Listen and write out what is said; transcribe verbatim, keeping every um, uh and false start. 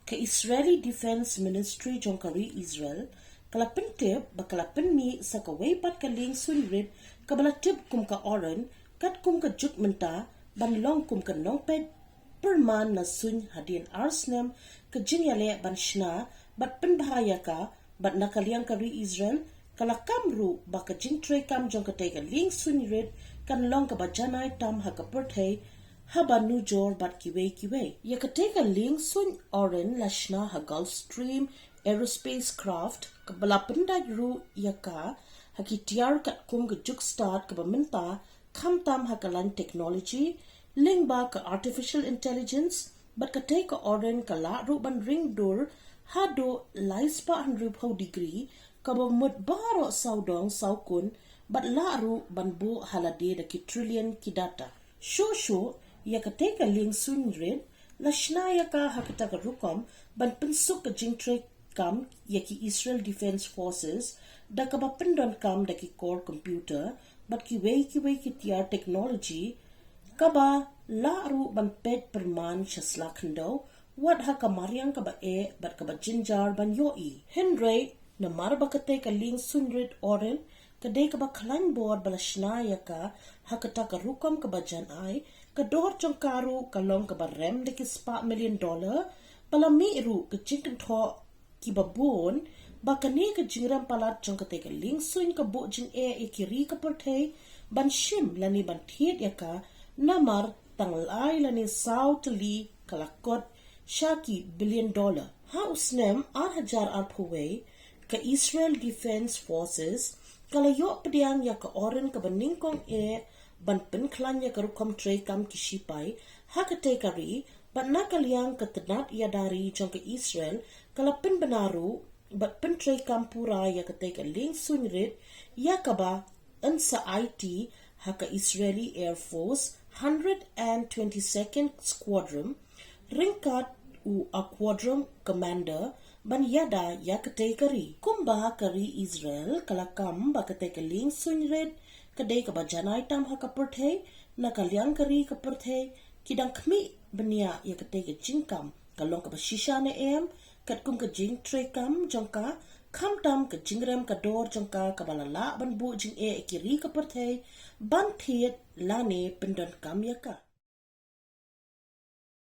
Ka Israeli Defense Ministry jong ka ri Israel ka la pyntip ba ka la pynmih sa kawei pat ka lieng suiñ rit kaba la tip kum ka Oren, katkum ka juk mynta, ban long kum ka nongpeit pyrman na suiñ hadien ar snem ka jingïaleh ban shna bad pynbha ïa ka, bad na ka liang ka ri Israel ka la kam ruh ba ka jingtreikam jong katei ka lieng suiñ rit kan long kaba janai tam ha ka pyrthei, haba nujor bad kiwei kiwei. Ïa katei ka lieng suiñ Oren la shna ha Gulfstream Aerospace Craft, kaba la pyndait ruh ïa ka ha ki tiar katkum ka juk stad kaba mynta, khamtam ha ka lain technology lyngba ka artificial intelligence, bad katei ka Oren ka lah ruh ban ring dur haduh lai spah hynriewphew degree, kaba mut baroh sawdong sawkun, bad lah ruh ban buh ha lade da ki trillion ki data. Shuh shuh, ïa katei ka lieng suiñ rit la shna ïa ka ha kata ka rukom ban pynsuk ka jingtreikam ïa ki Israel Defense Forces, da kaba pyndonkam da ki core computer bad kiwei kiwei ki tiar technology, kaba lah ruh ban peit pyrman sha sla khyndew, wat ha ka mariang kaba eh bad kaba jynjar ban ïohi. Hynrei namar ba katei ka lieng suiñ rit Oren ka dei kaba khlaiñ bor ba la shna ïa ka ha kata ka rukom kaba jan ai, ka dor jong ka ruh ka long kaba rem da ki spah million dollar, ba la mih ruh ka jingkynthoh kiba bun ba kane ka jingrem palat jong katei ka lieng suiñ ka buh jingeh ïa ki ri ka pyrthei ban shim lane ban thied ïa ka namar tang lai lane saw tylli ka la kot sha ki billion dollar. Ha u snem ar hajar arphew wei, ka Israel Defense Forces ka la ïoh pdiang ïa ka Oren kaba nyngkong eh ban pynkhlaiñ ïa ka rukom treikam ki shipai ha katei ka ri, bad na ka liang ka tnat ïada ri jong ka Israel ka la pynbna ruh bad pyntreikam pura ïa katei ka lieng suiñ rit, ïa kaba yn sa aiti ha ka Israeli Air Force hundred and twenty-second Squadron, ryngkat u Aquadrome Commander ban ïada ïa katei ka ri. Kumba ka ri Israel ka la kam ba katei ka lieng suiñ rit ka dei kaba janai tam ha ka pyrthei, na ka liang ka ri ka pyrthei ki dang khmih bniah ïa katei ka jingkam. Ka long kaba shisha ne em, katkum ka jingtreikam jong ka, khamtam ka jingrem ka dor jong ka kaba la lah ban buh jingeh ïa ki ri ka pyrthei ban thied lane pyndonkam ïa ka.